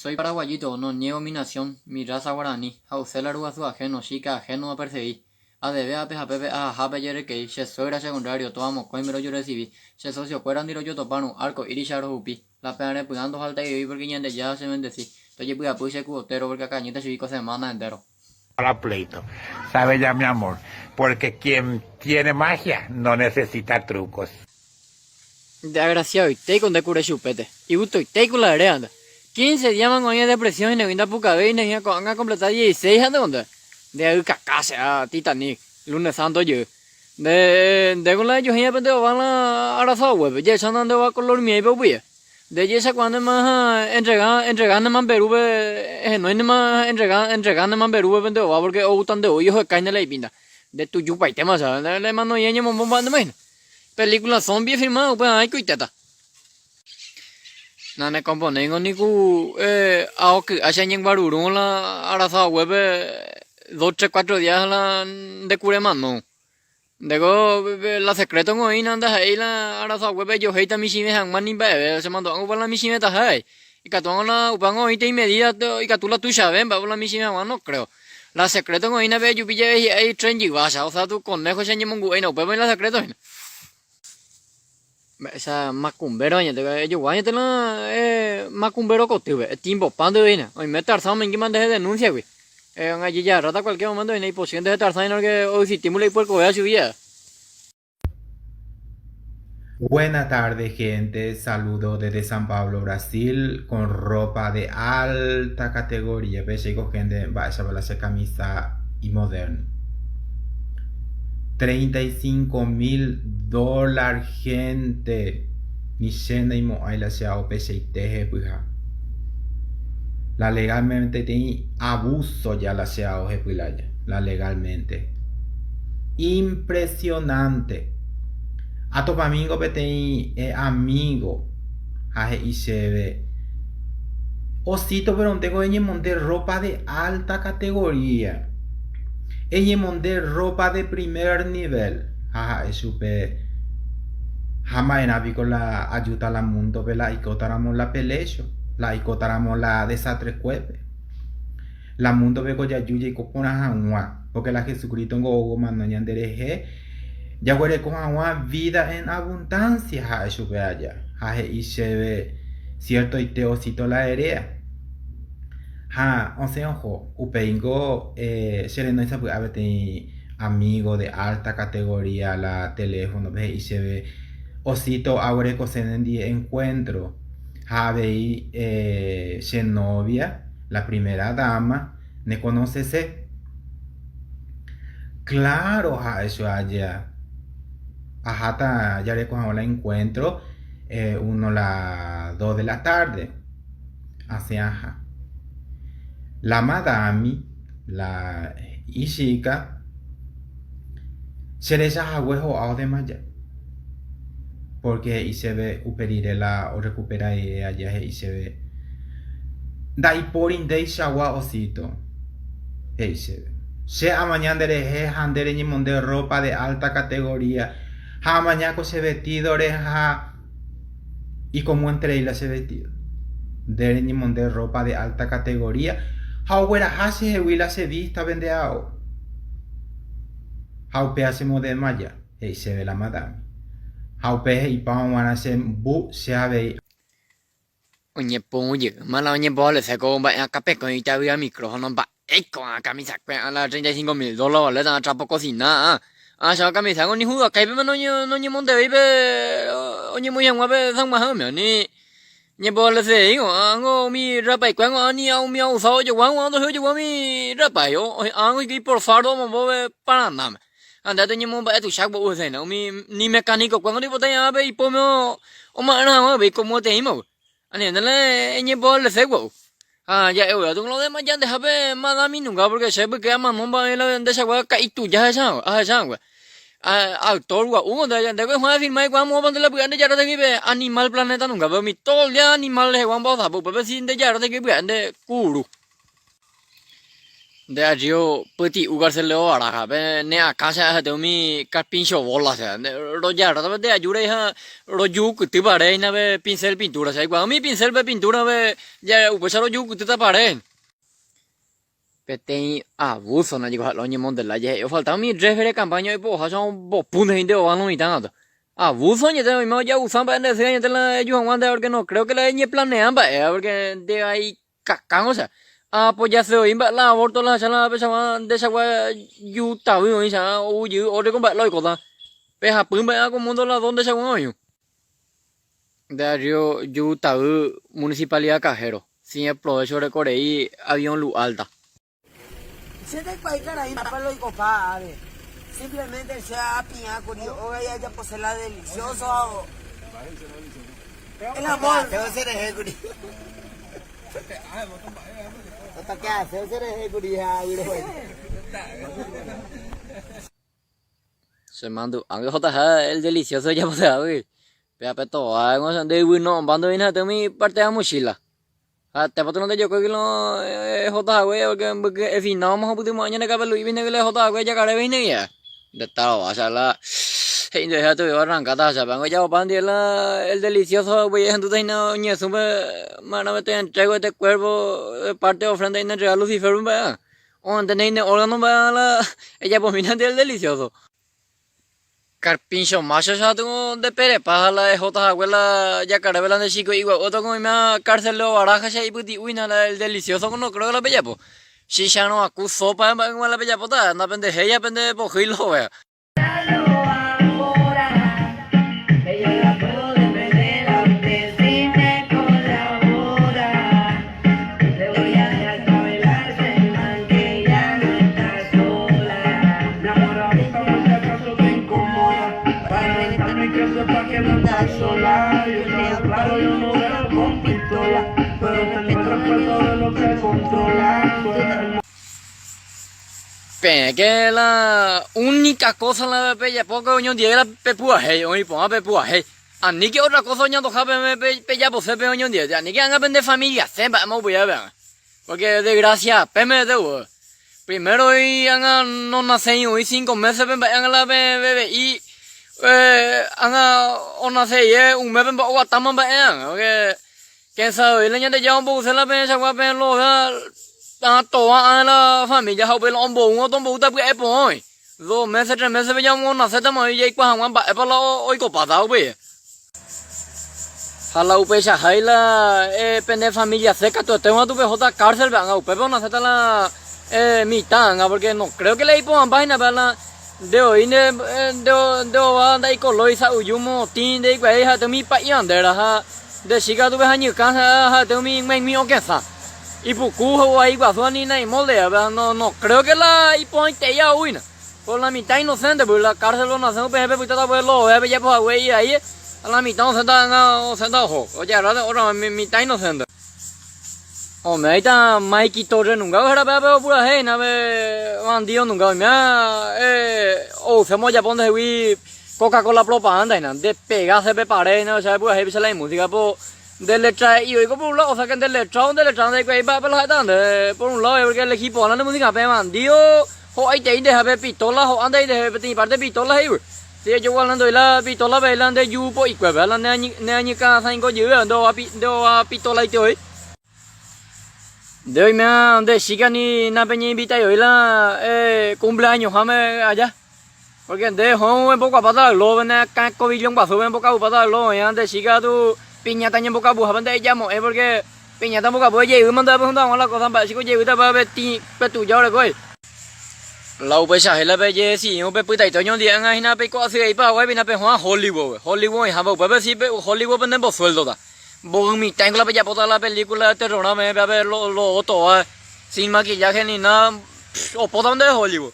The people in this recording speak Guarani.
Soy paraguayito, no niego mi nación, mi raza guaraní, ha'use la ruguasu ajeno, chica ajeno apercibí. Adeve ápe ha pépe ahahápe jerekei, che suegra che contrario, tova mokõime rojorecibí, che socio kuérandi rojotopárõ, arco íricha rohupi, la pearẽ py'ã ndohaltaivei porque Ñandejára che bendeci, tojepy'apy che ku otero porque akañýta chugui ko semana entero. Para pleito. Sabe ya mi amor, porque quien tiene magia no necesita trucos. Nde agraciadoitéiko nde kure chupéte. Igustoitéiko la eréva nde. Quince díamango oĩ en depresión hinegui ndapukavéi hinegui ko'ág̃a completa dieciséis ha ndéko nde. Nde aykaka che a Titanic, lunes santo jey. Nde ndéko la ejohéiva pe ova la arasa oguépe, jehecha nde ova color miéipe upéicha. Nde jehechakuaa ndéma entrega entrega ne mamberúpe ehenói nema entrega entrega ne mamberúpe pe nde ova porque outa nde voi ohekái nde la ipinta. Nde tujupaitéma che, nde la emano'i eñemombo mba'e ndéma hína. Película zombie firmado upéva aikoitéta. Nanekomponéingo ni ku ao ky'a che añenguarurũ la arasa haguépe dos, tres, cuatro días la nde kuremano. Ndéko la secreto ngo oĩna ndaha'éi la arasa haguépe ejohéita michĩve hag̃ua ni mba'eve, chemandu'ángo upe la michĩvetaha. Ikatúango la upévango oĩta imedida ikatu la tuichave mba'épa la michĩve hag̃ua no creo. La secreto ngo oĩna pe ejupi jave hi'ái tren jyvácha, osea tu conejo che añemongu'éina upépe oĩ la secreto hína. Mba'éicha makumbéro añete, ejogua añete la makumbéro kotýpe, etimbopa ndéve hína, oime Tarzán omoingéma ndehe denuncia-gui, ejejarráta cualquier momento hína ipochy ndehe Tarzán hína porque oexistímole ipuerkovéva chugui jave. Buena tarde gente, saludo desde San Pablo, Brasil, con ropa de alta categoría, pechéiko gente mba'éichapa la che camisa imoderno. 35 mil dólar gente, ni che ndaimo'ãi la che ao pecheite hepyha. La legalmente peteĩ abuso ja la che ao hepy laja, la legalmente. Impresionante. Atopamíngo peteĩ amigo ha he'i chéve, Osito, pero ndéko eñemonde ropa de alta categoría. Eñemonde ropa de primer nivel. Ha ha'e chupe, Ha mba'erã piko la ajúta la múndope la aikótaramo la pelécho, la aikótaramo la desatrekuépe. La múndope ko jaju jaiko porã hag̃ua, pórke la Jesucristo ngo omano ñanderehe jaguereko hag̃ua vida en abundancia ha'e chupe aja. Ha he'i chéve ciertoite osito la eréa. Ha osẽ oho, upéingo che renói sapy'a peteĩ amigo de alta categoría la teléfono-pe he'i chéve osito aguerekose nendie encuentro ha avei che novia La primera dama ne conocese. Claro ha'e che aja aháta jareko hag̃ua la encuentro eh, uno la dos de la tarde. Asẽ aha. La madami, la ichika, cherecha hague ho'a odemaja. Pórke he'i chéve upe rire la orrekupera rire aja he'i chéve, Ndaipóri ndeichagua osito, he'i chéve. Che amaña nderehe ha nde reñemonde rrópa de álta kategoría, ha amaña ko che vestídore ha ikomuenterei la che vestído. Nde reñemonde rrópa de álta kategoría ha ogueraha chehegui la che vístape nde ao. Ha upéva chemodemaja. He'i chéve la madame. Ha upe he'ipa og̃uarã che mbu che avei. Oñepyrũ jeýma la oñembovalese ko mba'e akãpekõi itavýva micrófono mba'éiko ã camisakue ã la 35 mil dólar vale tã trapo cocina ã ãchagua camisángo ni huvakáipe noñemondevéi pe oñemoĩ hag̃ua pe San Juan-me ni ñembovalesei ko'ãngo umi rapaikuéngo ani umi abusádo ojoguágui ojogua umi rapái ãngo por fardo omombo pe Paranáme. Ha nde toñemomba'e tuicha gua'u hese hína, umi ni mecánico-kuéra ndoipotái hag̃ua pe ipóme oma'erã hag̃ua avei komoteĩma gua'u. Anivénte la eñembovalese gua'u. Ha ja'e ovéva lo demás ñandehápe madame nunga porque che pyke amano mba'e la ndechagua ka'i tuja ahecha hag̃ua. Actor gua'u nde ñande ko firma ikuaa moõpa nde la py'a nde jaróta pe animal planeta nunga pe umi todo el día animal rehegua ombohasape upépe si nde jaróta py'a nde kuru. Nde arrío pyti'u cárcel ovaráha, pe ne akã che ahete umi carpincho bola che. Nde rojarráta pe nde aju rei ha rojukyty pare hína pe pincel pintura che. Aikuaa umi pincel pe pintura pe ja upéicha rojukytýta pare. Peteĩ abuso ndaje ko ha'e la oñemonde lája he'i ofalta umi refere campaña oipo'oha che ombopúnte hína ova lo mitã katu. Abuso añete oime ojeabusa mba'e nde sy añete la eju hag̃ua nde porque no creo que la eñeplanea mba'e porque nde vai Kakã osea, apojase voi mba'e la aborto la ahecha la pechagua ndechagua ju tavy oĩ chagua ou jey ótro ko mba'e la oikóta. Pehapy mba'e ko mundo la donde chagua oĩ. Nde arrio ju tavy municipalidad Cajero, sin aprovecho reko rei avión luz alta. Che ndaikuaái karai mba'épa la oikopa ápe. Simplemente che apiã kuri óga y ajapose la delicioso ha el amor. Che mandu'a ohotaha el delicioso ojaposehágui. Péva pe toa nde yvy no'õmba ndoĩna hete umi parte de mochila. Ha tépotro ndejokói lo ehóta hague porque mbyky efinado omohupytymo'ã ñande kapelu'i pine la ehóta hague jakareve hína guive. Nde tarova cha la he'i nderehe atuve oarrancáta ha chápe ojapopa ndie la el delicioso upéi ehendúta hína oñesũpe marãve te entrego este cuerpo de parte ofrenda hína entrega Lucifer mba'e oantende hína órgano mba'e la ejapomína ndie el delicioso. Carpincho macho cha tengo nde perepa ha la ehóta hague la jakarépe la nde chiko igua'u toko oime cárcel de Baraja cha ipyti'úina la el delicioso no creo que la pejapo. Chicharõ aku sopa mba'e la pejapóta ndapendehéi ha pende pohýi lo vea. Peẽ que la única cosa la pejapo que oñondive la pepurahéi, oĩ porã pepurahéi. Aníke otra cosa oñanduha peẽme pejapose peẽ oñondive. Aníke ág̃a pende familiase mba'éma upéva peẽme. Porque desgracia péme deuva. Primero oĩ ág̃a nonaséi oĩ cinco mésepe mba'e ág̃a la bebe'i ág̃a onaseive un mépe mba'e oguatáma mba'e ág̃a. Porque quién sabe oĩ la Ñandejára omboyse la peẽchagua peẽ lo ág̃a tova ág̃a la familia ha upéi la omboúva otomboúta pya'e porã oĩ. Dos mése, tres mésepe ja omonasétama oĩ jaikuaa hag̃ua mba'épa la oikopáta upéi. Ha la upeichahái la pene familiase katuetéma tupehóta cárcel-pe ág̃a upépe onaséta la mitã ág̃a porque no creo que la iporãmba hína pe la nde voi nde ova ndaikolói sa'yju motĩ ndeikuaái ha'ete umi pa'i bandera ha nde chíka tupe hañykã ha'ete umi g̃uaig̃ui okẽsã ipuku ha iguasu ha ni naimoldea pe no no creo que la iporãitei au hína. Por la mitã inocente pues la cárcel onase upe jefe pytáta pues lo vea pejapo hague ivai ha la mitã osẽta ág̃a osẽta oho ojagarráta otra mitã inocente. Ome'ẽita Maiky Torre nunga ojerã péva pe opurahéi hína pe bandido nunga oiméva ouséma ojapo ndehegui Coca Cola propaganda hína nde pegase pe pared hína ohecha purahéi péicha la imúsica po nde letra he'i oiko por un lado osea que nde letra o nde letra ndaikuaái mba'épa la ha'éta nde por un lado porque el equipo la nde música pe bandido Ho'aitei ndeha pe pistola, ho'a ndei ndehe peteĩ parte pistola he'ígui. Si ejogua la ndoi la pistola pe la nde ju po'ikuépe, ha la ne añykãsãingo jeyve nde ova nde ova pistola ite voi. Nde oiméva nde chica ni napeñeinvitai voi la cumpleaños-háme aja. Porque nde hũ embokuapáta la globo ne akã kovillón guasúpe embokavupáta la globo oĩva nde chica katu piñata ñembokavuhápe nde ejamo'ẽ porque piñata mbokapu ejeýma nde apyhundu hag̃ua la cosa mba'e chico ojeýta pe tĩ pe tuja orekói. La upeichaháicha la pejedecidiõ upe pytaite oñondive ág̃a hína peiko asy rei Paraguáipe hína pehõva Hollywood-pe. Hollywood oĩhápe upépe si pe Hollywood penembosuéldota. Mboy mitãiko la pejapóta la película de terror-rã peẽ péva pe lo otova sin maquillaje ni nada opóta ndéve Hollywood.